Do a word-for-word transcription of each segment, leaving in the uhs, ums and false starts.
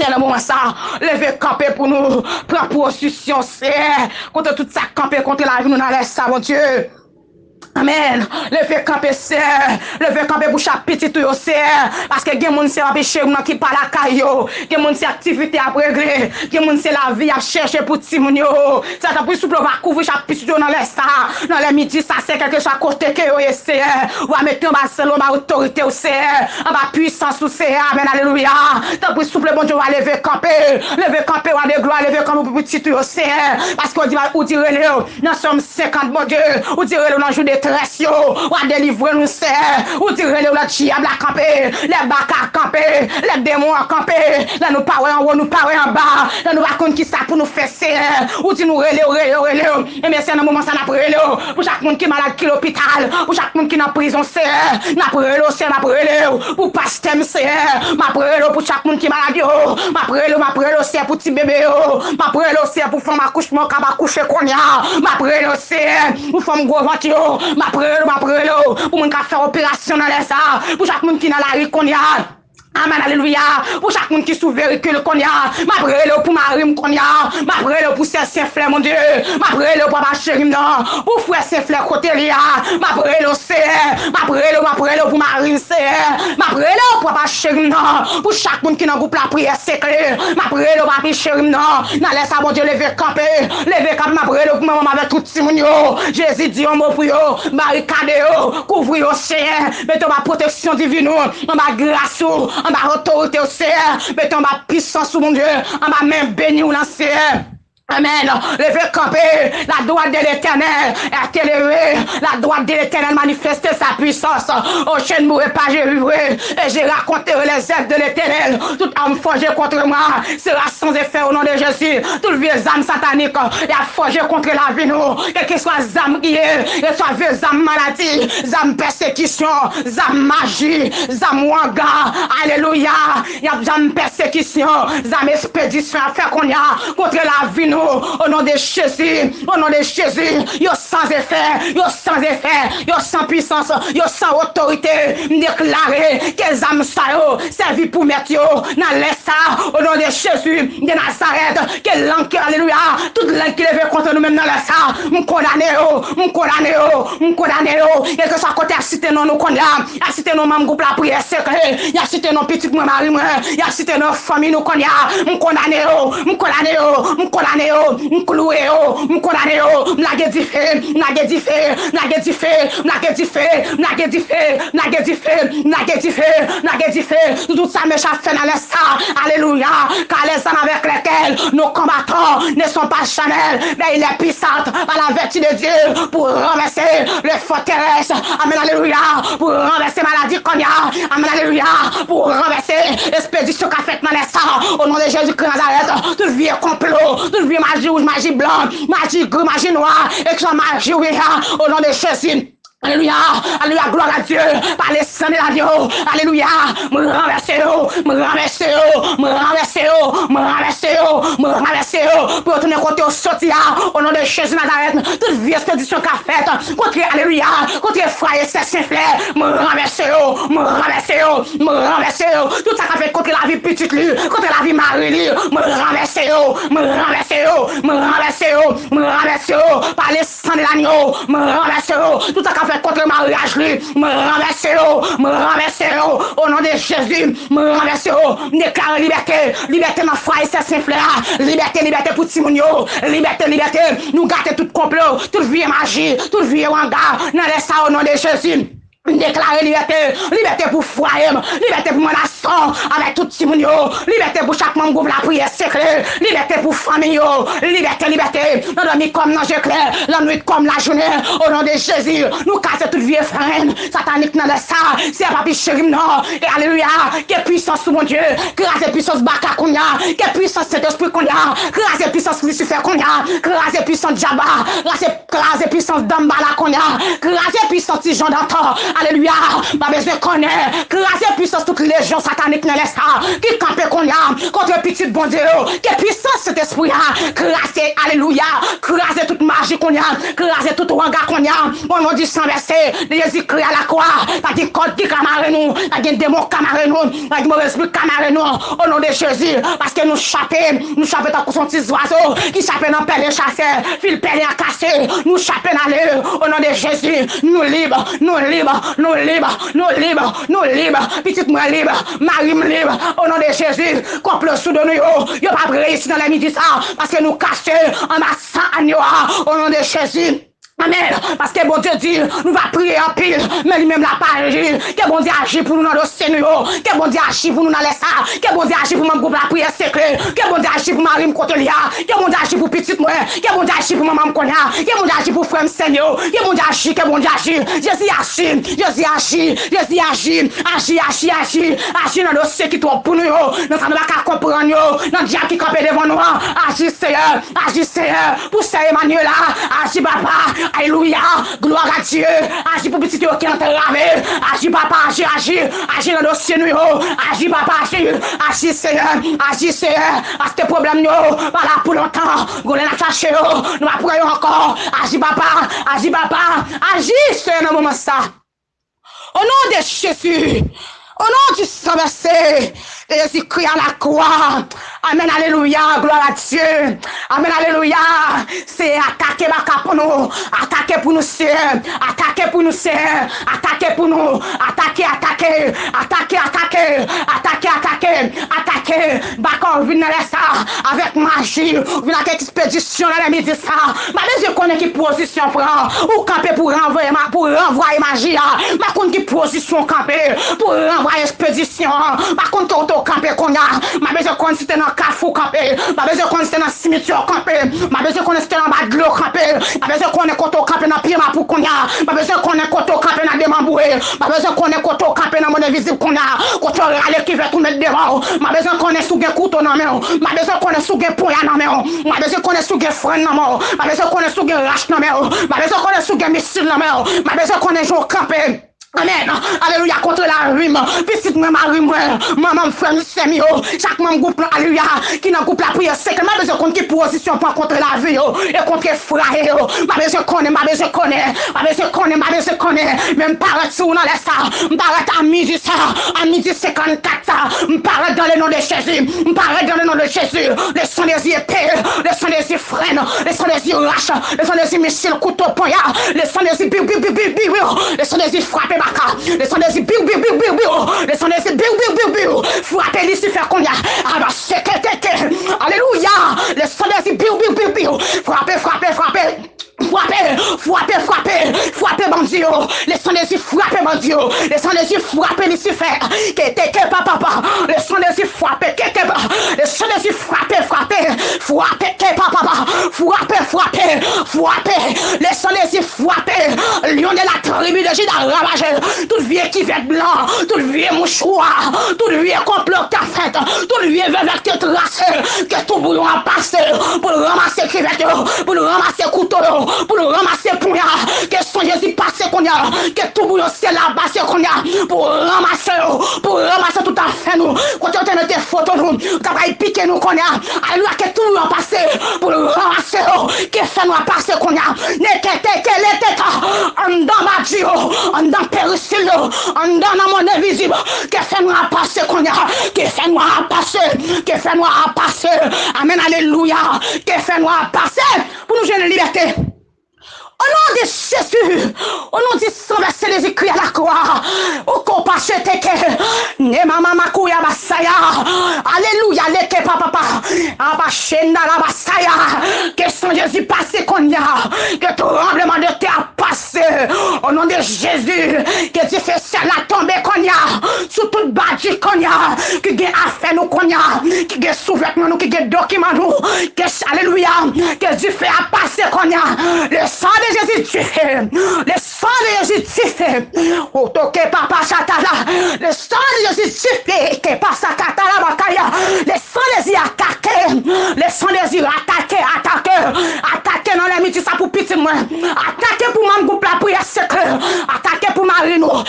Seyè, nan moman sa, leve kanpe pou nou pran pozisyon, Seyè, kont tout sa k kanpe kont lavi nou nan lè sa, Bondye. Amèn. Leve kanpe, Seyè. Leve kanpe pou chak pitit ou yo, Seyè. Paske gen moun se anpeche moun nan ki pa lakay yo. Gen moun se aktivite ap regle. Gen moun se lavi ap chèche pou timoun yo. Seyè, tanpri, souple, w a kouvri chak pitit yo nan lè sa. Nan lè midi sa, Seyè, kèlkeswa kote ke yo ye, Seyè. W a mete anba zel ou, anba otorite w, Seyè. Anba pwisans ou, Seyè. Amèn, alelouya. Tanpri, souple, Bondye, w a leve kanpe. Leve kanpe, w a de glwa, leve kanpe pou pitit ou yo, Seyè. Paske w di, ou di rele yo. Nan Sòm senkant, Bondye, ou di rele w nan jou detrès yo, w a delivre nou, Seyè. Ou di rele w lè dyab la kanpe, lè baka a kanpe, lè demon an kanpe, lè nou pa wè anwo, nou pa wè anba, lè nou pa konn kisa pou nou fè, Seyè. Ou di nou rele w, rele w, rele w. Ebyen, Seyè, nan moman sa, n ap rele w pou chak moun ki malad, ki lopital, pou chak moun ki nan prizon, Seyè. N ap rele w, Seyè, n ap rele w pou pastè m, Seyè. M ap rele w pou chak moun ki malad yo. M ap rele w, m ap rele w, Seyè, pou ti bebe yo. M ap rele w, Seyè, pou fanm akouchman k ap akouche kounye a. M ap rele w, Seyè, pou fanm gwo vant yo. M ap rele w, m ap rele w, pou moun k ap fè operasyon nan lè sa. Pou chak moun ki nan lari kounye a. Amèn, alelouya. Pou chak moun ki sou verikil kounye a. M ap rele w pou mari m kounye a. M ap rele w pou sè Senflè, Bondye. M ap rele w, papa cheri m nan. Pou frè Senflè kote li a. M ap rele w, Seyè. M ap rele w, m ap rele w pou mari m, Seyè. M ap rele w, papa cheri m nan. Pou chak moun ki nan gwoup lapriyè sekrè. M ap rele w, papi cheri m nan. Nan lè sa, Bondye, leve kanpe. Leve kanpe, m ap rele w pou manman m avèk tout timoun yo. Jezi, di yon mo pou yo. Barikade yo. Kouvri yo, Seyè. Mete yo anba pwoteksyon divin ou. Anba gras ou. Anba otorite w, Seyè. Mete yo anba pwisans ou, Bondye. Anba men beni w lan, Seyè. Amèn. Leve kanpe. La droite de l'Éternel est élevée. La droite de l'Éternel manifeste sa puissance. Oh, je ne mourrai pas, je vivrai. Et je raconterai les œuvres de l'Éternel. Toute arme forgée contre moi sera sans effet au nom de Jésus. Tout vye zam satanik, y ap fòje kont lavi nou. Kèlkeswa zam ki ye, kèlkeswa vye zam maladi, zam pèsekisyon, zam maji, zam wanga. Alelouya. Y ap zam pèsekisyon, zam espedisyon ap fè kounye a kont lavi nou. O non de Jezi, o non de Jezi, yo san efè, yo san efè, yo san pwisans, yo san otorite. M deklare ke zam sa yo sèvi pou mèt yo nan lè sa, o non de Jezi de Nazarèt. Ke lang ki, alelouya, tout lang ki leve kont nou menm nan lè sa, m kondane yo, m kondane yo, m kondane yo. Kèlkeswa kote y ap site non nou kounye a, y ap site non manm gwoup lapriyè sekrè, y ap site non pitit mwen, mari mwen, y ap site non fanmi nou kounye a, m kondane yo, m kondane yo, m kondane yo, m klouwe yo, m kondane yo, m lage dife, m lage dife, m lage dife, m lage dife, m lage dife, m lage dife, m lage dife, m lage dife, sou tout sa mechan ap fè nan lè sa, alelouya, car les armes avec lesquelles nous combattons ne sont pas charnelles, mais il est puissant par la vertu de Dieu pour renverser les forteresses. Amèn, alelouya. Pou ranvèse maladi kounye a. Amèn, alelouya. Pou ranvèse espedisyon k ap fèt nan lè sa. O non de Jezikri Nazarèt, tout vye konplo, tout vye maji wouj, maji blan, maji gri, maji nwa, e ki maji wi a, o non de Jezi. Alelouya, alelouya, glwa a Dye, pa le san de lagno, alelouya, m ranvèse yo, m ranvèse yo, m ranvèse yo, m ranvèse yo, m ranvèse yo, pou yo tounen kote yo soti a, o non de Jezi Nazarèt, tout vye espedisyon k ap fèt, kontre, alelouya, kontre frè e sè Senflè, m ranvèse yo, m ranvèse yo, m ranvèse yo, tout sa k ap fèt kontre lavi pitit li, kontre lavi mari li, m ranvèse yo, m ranvèse yo, m ranvèse yo, m ranvèse yo, pa le san de lagno, m ranvèse yo. Tout sa k ap fèt kont maryaj li, m ranvèse yo, m ranvèse yo. O non de Jezi, m ranvèse yo. M deklare libète, libète nan frè e sè Senflè a. Libète, libète pou timoun yo. Libète, libète. Nou gate tout konplo, tout vye maji, tout vye wanga. Nan lè sa, o non de Jezi. M deklare libète, libète pou fwaye m, libète pou mwen Son avèk tout timoun yo. Libète pou chak manm gwoup lapriyè sekrè. Libète pou fanmi yo. Libète, libète. Nan dòmi kòm nan je klè. Lannwit kòm lajounen. O non de Jezi, nou kase tout vye frenn satanik nan lè sa. Se pa pi cheri m non. E alelouya. Ke pwisans ou, Bondye. Kraze pwisans baka kounye a. Ke pwisans Sentespri kounye a. Kraze pwisans Lisifè kounye a. Kraze pwisans dyab la. Kraze Kraze pwisans Danbala kounye a. Kraze pwisans ti Jan Dantan. Alelouya. M pa bezwen konnen. Kraze pwisans tout lejyon satanik nan lè sa a ki kanpe kounye a kont pitit Bondye yo. Ke pwisans Sentespri a kraze, alelouya, kraze tout maji kounye a, kraze tout wanga kounye a. O non di san vèse de Jezikri a lakwa, pa gen kòd ki ka mare nou, pa gen demon ki ka mare nou, pa gen move lespri ki ka mare nou. O non de Jezi, paske nou chape, nou chape tankou se yon ti zwazo ki chape nan pèlen chasè, fil pèlen an kase, nou chape n ale. O non de Jezi, nou lib, nou lib, nou lib, nou lib, nou lib. Pitit mwen lib, mari m lib. O non de Jezi, konplo sou do nou yo, yo p ap reyisi nan lè midi sa, paske nou kache anba san anyo a. O non de Jezi. Amèn. Paske Bondye di, nou va priye anpil, men li menm la pa aji. Ke Bondye aji pou nou nan dosye nou yo. Ke Bondye aji pou nou nan lè sa. Ke Bondye aji pou manm gwoup Lapriyè Sekrè. Ke Bondye aji pou mari m kote l ye a. Ke Bondye aji pou pitit mwen. Ke Bondye aji pou manman m kounye a. Ke Bondye aji pou frè m, sè m yo. Ke Bondye aji, ke Bondye aji. Jezi aji, Jezi aji, Jezi aji. Aji, aji, aji. Aji nan dosye ki twòp pou nou yo. Nan sa nou pa ka konprann yo. Nan dyab ki kanpe devan nou an. Aji, Seyè. Aji, Seyè, pou sè Emmanuel la. Aji, papa. Alelouya. Glwa a Dye. Aji pou pitit yo ki antrave. Aji, papa, aji, aji. Aji nan dosye nou yo. Aji, papa, aji. Aji, Seyè. Aji, Seyè. Paske pwoblèm yo pa la pou lontan. Gon lè n ap chache yo, nou pa pran yo ankò. Aji, papa. Aji, papa. Aji, Seyè, nan moman sa. O non de Jezi, o non di san vèse de Jezikri a lakwa. Amèn, alelouya, glwa a Dye. Amèn, alelouya. Seyè, atake baka pou nou. Atake pou nou, Seyè. Atake pou nou, Seyè. Atake pou nou. Atake, atake. Atake, atake. Atake, atake. Atake. Baka w vin nan lè sa avèk maji. Ou vin ak ekspedisyon nan lè midi sa. M pa bezwen konnen ki pozisyon w pran. Ou kanpe pou ranvwaye ma-, pou ranvwaye maji a. M pa konn ki pozisyon w kanpe pou ranvwaye ekspedisyon an. M pa konn kote w kanpe kounye a. M pa bezwen konn si te nan kafou w kanpe. M pa bezwen konn si te nan simityè w kanpe. M pa bezwen konnen si te nan anba dlo w kanpe. M pa bezwen konnen kote w kanpe nan pye mapou kounye a. M pa bezwen konnen kote w kanpe nan demanbre. M pa bezwen konnen kote w kanpe nan mòn envizib kounye a. Kote w rale kivèt ou met devan w. M pa bezwen konnen si w gen kouto nan men w. M pa bezwen konnen si w gen ponya nan men w. M pa bezwen konnen si w gen frenn nan men w. M pa bezwen konnen si w gen rach nan men w. M pa bezwen konnen si w gen misil nan men w. M pa bezwen konnen jan w kanpe. Amèn. Alelouya, kontre lavi m. Pitit mwen, mari mwen, manman m, frè m, sè m yo. Chak manm gwoup lan, alelouya, ki nan gwoup Lapriyè Sekrè. M pa bezwen konn ki pozisyon w pran kontre lavi yo e kontre fraye yo. M pa bezwen konnen, m pa bezwen konnen. M pa bezwen konnen, m pa bezwen konnen. Men m parèt sou ou nan lè sa. M parèt a midi sa. A midi senkannkat sa. M parèt dans le nom de Jésus. M parèt dans le nom de Jésus. Le sang des yeux épée. Le sang des yeux frène. Le sang des yeux rache. Le sang des yeux misil, kouto, ponya. Le sang des yeux biw, biw, biw, biw, biw. Le sang des yeux frape baka. Le sang des yeux biw, biw, biw, biw, biw. Le sang des yeux biw, biw, biw, biw. Frape Lisifè kounye a. Aba seketeke. Alelouya. Le sang des yeux biw, biw, biw, biw. Frape, frape, frape. Frape, frape, frape, frape bandi yo. Le sang des yeux frape bandi yo. Le sang des yeux frape Lisifè. Ke te ke pa papa. Le sang des yeux frape, ke ke pa. Le sang des yeux frape, frape. Frape ke pa papa. Frape, frape, frape. Le sang des yeux frape. Lion de la tribu de Juda ravaje. Tout vye kivèt blan, tout vye mouchwa, tout vye konplo k ta fèt, tout vye vèvèt ke trase, ke tou bouyon an pase pou l ranmase kivèt yo, pou l ranmase kouto yo, pou l ranmase ponya. Ke san Jezi pase kounye a, ke tou bouyon syèl la pase kounye a, pou ranmase yo, pou ranmase tout afè nou. Kote yo te mete foto nou, yo ta pral pike nou kounye a. Alelouya, ke tou bouyon pase pou l ranmase yo. Ke fènwa pase kounye a. Neketeke leteta. Anndan badi yo, anndan perisil yo, anndan nan mond envizib. Ke fènwa pase kounye a. Ke fènwa pase. Ke fènwa pase. Amèn, alelouya. Ke fènwa pase pou nou jwenn libète. O non de Jezi, o non di san vèse Jezikri a lakwa, ou ko pa chete ke, ne mama makouya basaya, alelouya, leke pa papa, aba chenda la basaya, ke san Jezi pase kounye a, ke tranbleman de tè a pase, o non de Jezi, ke dife syèl la tonbe kounye a, sou tout badi kounye a, ki gen afè nou kounye a, ki gen souvètman nou, ki gen dokiman nou, ke, alelouya, ke dife a pase kounye a. Le sang de Jésus dife. Le sang de Jésus dife. Otoke papa chatala. Le sang de Jésus dife. Ke pasa katala bakaya. Le sang de Jésus atake. Le sang de Jésus atake, atake. Atake nan lè midi sa pou pitit mwen. Atake pou manm gwoup Lapriyè Sekrè. Atake pou mari nou.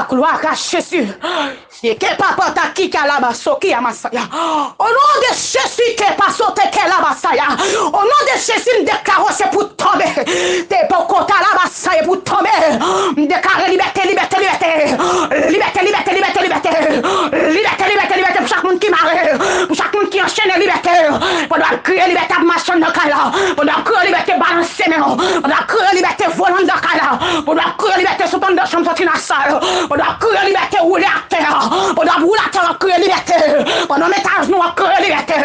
Gloire à Jésus. Eke papa ta kika la baso ki amasaya. Au nom de Jésus, ke paso te ke la basaya. Au nom de Jésus, m deklare se pou tonbe. Te poko ta la basaya pou tonbe. M deklare libète, libète, libète. Libète, libète, libète, libète. Libète, libète, libète pou chak moun ki mare. Pou chak moun ki anchene, libète. Pandan w ap kriye libète ap mache anndan kay la. Pandan w ap kriye libète, balanse men w. Pandan w ap kriye libète, vole anndan kay la. Pandan w ap kriye libète, sot anndan chanm, soti nan sal. Pandan w ap kriye libète, woule atè. Pandan w ap woule atè, w ap kriye libète. Pandan w met ajnou, w ap kriye libète.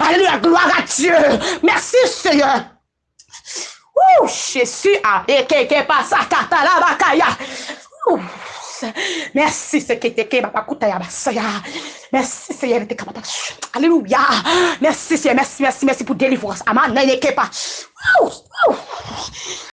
Alelouya, gloire à Dieu. Mèsi, Seyè. Wou, Jezi a, ekeke pasa kata la bakaya. Wou, mèsi, se ke te ke papa kouta ya basaya. Mèsi, Seyè, te kapata. Alelouya. Mèsi, Seyè, mèsi, mèsi, mèsi pou delivrans. Amanèye kepa. Wou, wou.